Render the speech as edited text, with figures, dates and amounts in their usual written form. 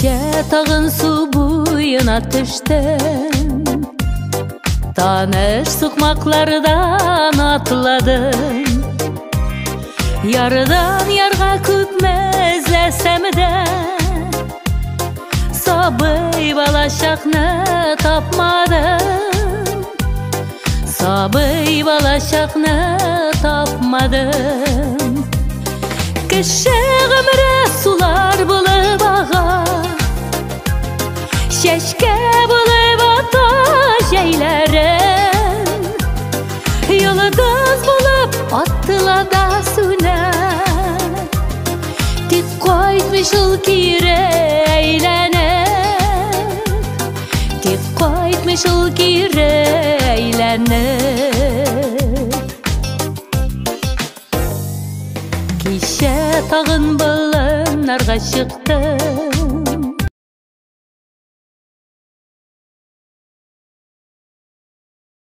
Кисә тағын су буйына төштөм, таныш суҡмаҡларҙан атладым. Ярҙан ярға күпме эҙләсәм дә, сабый бала саҡны тапманым. Сабый бала саҡны тапманым. Кеше ғүмере сулар булып аға, сәскә булып ата жәйләрем. Йолдоҙ булып атыла да сүнә, тик ҡайтмай шул кире әйләнеп, тик ҡайтмай шул кире әйләнеп. Кисә тағын болоннарға сыҡтым,